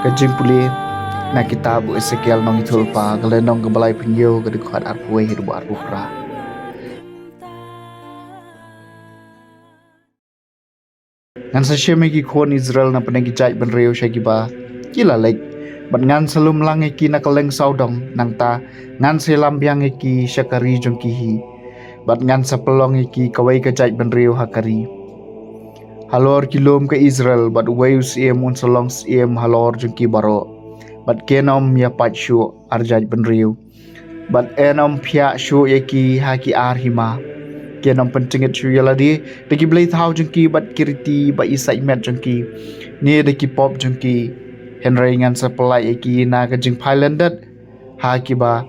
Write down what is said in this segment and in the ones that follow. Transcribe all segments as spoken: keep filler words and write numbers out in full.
Ka jingpule na kitab u Esekiel nongïathuhlypa, ka lynnong kaba laiphew hynñiew, ka dkhot arphew wei haduh arphew phra. Ngan sa shim ïa ki khun Israel na pdeng ki jaitbynriew sha kiba ki la leit, bad ngan sa lum lang ïa ki na kylleng sawdong. Nangta ngan sa ïalam biang ïa ki sha ka ri jong ki hi, bad ngan sa pynlong ïa ki kawei ka jaitbynriew ha ka ri. Halor ki lum ka Israel, bad uwei u syiem un sa long syiem halor jong ki baroh, bad kin ym ïapait shuh ar jaitbynriew, bad yn ym phiah shuh ïa ki ha ki ar hima. Kin ym pyntngit shuh ïa lade da ki blei thaw jong ki, bad ki riti ba ïasaid met jong ki, ne da ki pop jong ki. Hynrei ngan sa pyllait ïa ki na ka jingphai lyndet ha kiba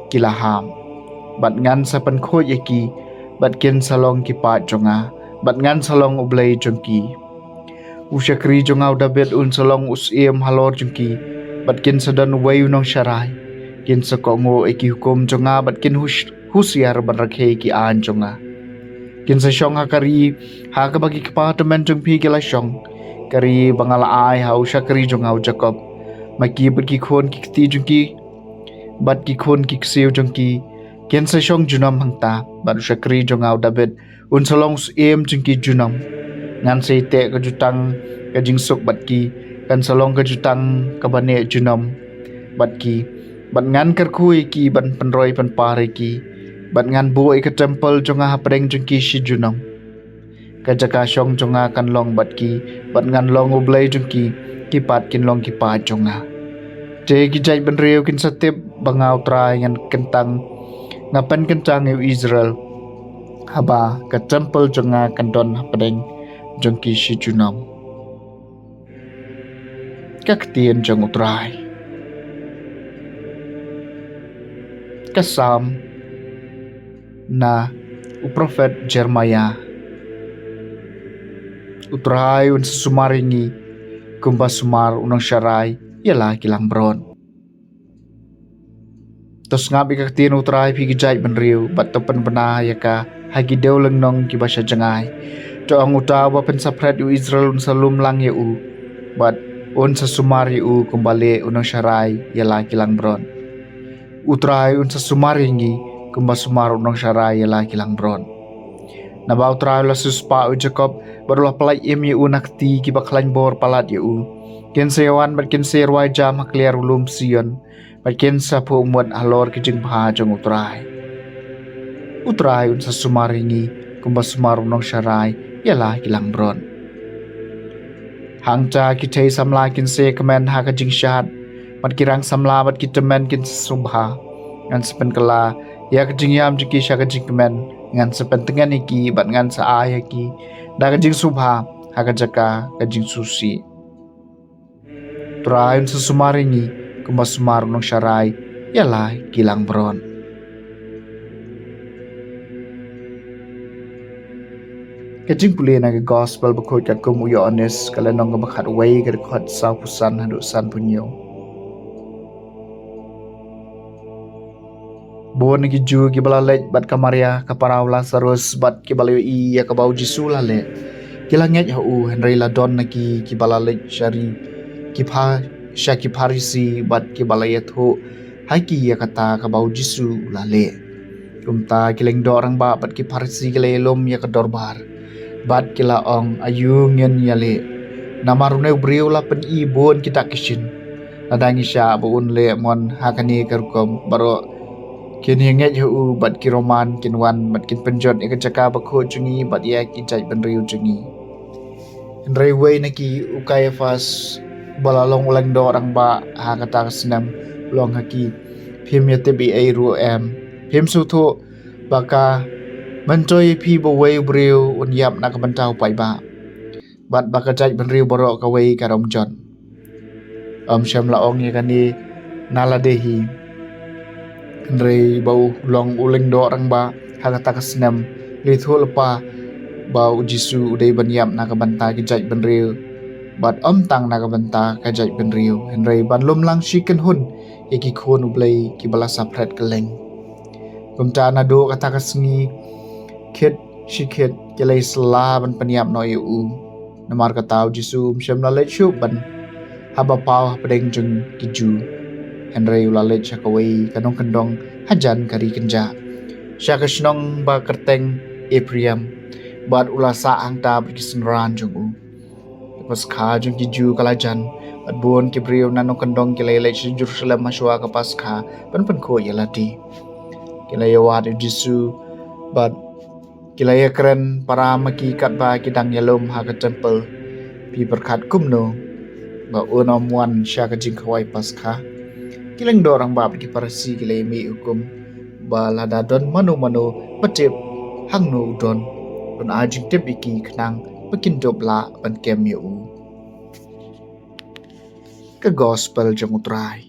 ki la ham, bad ngan sa pynkhuid ïa ki, bad kin sa long ki paid jong nga, bad ngan sa long U Blei jong ki. U shakri jong nga u Dabid un sa long u syiem halor jong ki, bad kin sa don uwei u nongsharai. Kin sa kohnguh ïa ki hukum jong nga, bad kin hus-, husiar ban rakhe ïa ki aiñ jong nga. Kin sa shong ha ka ri ha kaba ki kpa tymmen jong phi ki la shong, ka ri ba nga la ai ha u shakri jong nga u Jakob. Ma ki bad ki khun ki kti jong ki, bad ki khun ki ksiew jong ki, kin sa shong junom hangta, bad u shakri jong nga u Dabid un sa long u syiem jong ki junom. Ngan sa ïateh ka jutang ka jingsuk bad ki, kan sa long ka jutang kaba neh junom bad ki, bad ngan kyrkhu ïa ki ban pynroi pynpar ïa ki, bad ngan buh ïa ka templ jong nga hapdeng jong ki shi junom. Ka jaka shong jong nga kan long bad ki, bad ngan long U Blei jong ki, ki pat kin long ki paid jong nga. Te ki jaitbynriew kin sa tip ba nga U Trai ngan kyntang, nga pynkyntang ïa u Israel, haba ka templ jong nga kan don hapdeng jong ki shi junom. Ka ktien jong U Trai. Ka Salm na u prophet Jeremiah. U Trai un sa sumar ïa ngi kumba sumar u nongsharai ïa la ki langbrot. To sngap ïa ka ktien U Trai, phi ki jaitbynriew, bad to pynbna ïa ka ha ki dewlynnong kiba sha jngai. To ong, uta uba pynsaphriang ïa u Israel un sa lum lang ïa u, bad un sa sumar ïa u kumba leh u nongsharai ïa la ki langbrot. U Trai un sa sumar ïa ngi kumba sumar u nongsharai ïa la ki langbrot. Naba U Trai u la siewspah ïa u Jakob, bad u la pyllait im ïa u na ka kti kiba khlaiñ bor palat ïa u. Kin sa ïawan bad kin sa ïarwai jam ha kliar u lum Sion, bad kin sa phuh mut halor ki jingbha jong U Trai. U Trai un sa sumar ïa ngi kumba sumar u nongsharai ïa la ki langbrot. Hangta ki thei samla kin sa ïakmen ha ka jingshad, bad ki rang samla bad ki tymmen kin sa sngewbha. Ngan sa pynkylla ïa ka jingïam jong ki sha ka jingkmen, ngan sa pyntngen ïa ki, bad ngan sa ai ha ki da ka jingsngewbha ha ka jaka ka jingsngewsih. U Trai un sa sumar ïa ngi kumba sumar u nongsharai ïa la ki langbrot. Ka jingpule na ka Gospel bakhuid katkum u Ïoannis, ka lynnong kaba khatwei, ka dkhot sawphew san haduh sanphew hynñiew. Bun ki Jiw kiba la leit bad ka Maria ka para u Lasarus, bad kiba la ïohi ïa kaba u Jisu u la leh, ki la ngeit ha u. Hynrei la don na ki kiba la leit sha ri, ki Pha-, sha ki Pharisi, bad kiba la ïathuh ha ki ïa kata kaba u Jisu u la leh. Kumta ki lyngdoh rangbah bad ki Pharisi ki la ïalum ïa ka dorbar, bad ki la ong, "Aïu ngin ïaleh? Namar une u briew u la pyni bun kita ki shin. Lada ngi shah ba un leh mon ha kane ka rukom, baroh kin ïa ngeit ha u, bad ki Roman kin wan bad kin pynjot ïa ka jaka bakhuid jong ngi bad ïa ki jaitbynriew jong ngi." Hynrei uwei na ki, u Kaiaphas, uba la long u lyngdoh rangbah ha kata ka snem, u ong ha ki, "Phim ïatip ei ei ruh em? Phim sngewthuh ba ka myntoi ïa phi ba uwei u briew un ïap na ka bynta u paidbah, bad ba ka jaitbynriew baroh kawei ka rung jot? Ym shym la ong ïa kane na lade hi." Hynrei ba u long u lyngdoh rangbah ha kata ka snem, u la ïathuh lypa ba u Jisu u dei ban ïap na ka bynta ki jaitbynriew, bad ym tang na ka bynta ka jaitbynriew, hynrei ban lum lang shi kynhun ïa ki khun U Blei kiba la saphriang kylleng. Kumta naduh kata ka sngi, khit shi khit ki la ïasylla ban pynïap noh ïa u. Namar kata u Jisu um shym la leit shuh ban haba paw hapdeng jong ki Jiw. Hynrei u la leit sha kawei ka nongkyndong hajan ka ri kynjah, sha ka shnong ba kyrteng Ephraim, bad u la sah hangta bad ki synran jong u. Ka Paskha jong ki Jiw ka la jan, bad bun ki briew na nongkyndong ki la ïaleit sha Jerusalem hashwa ka Paskha ban pynkhuid ïa lade. Ki la ïawad ïa u Jisu bad ki la ïakren para ma ki katba ki dang ïalum ha ka templ. Phi pyrkhat kumno ba un ym wan sha ka jingkhawai Paskha? Ki lyngdoh rangbah bad ki Pharisi ki la ïamih hukum ba lada don mano mano ba tip hangno u don, un ai jingtip ïa ki khnang ba kin dup lah ban kem ïa u. Ka Gospel jong U Trai.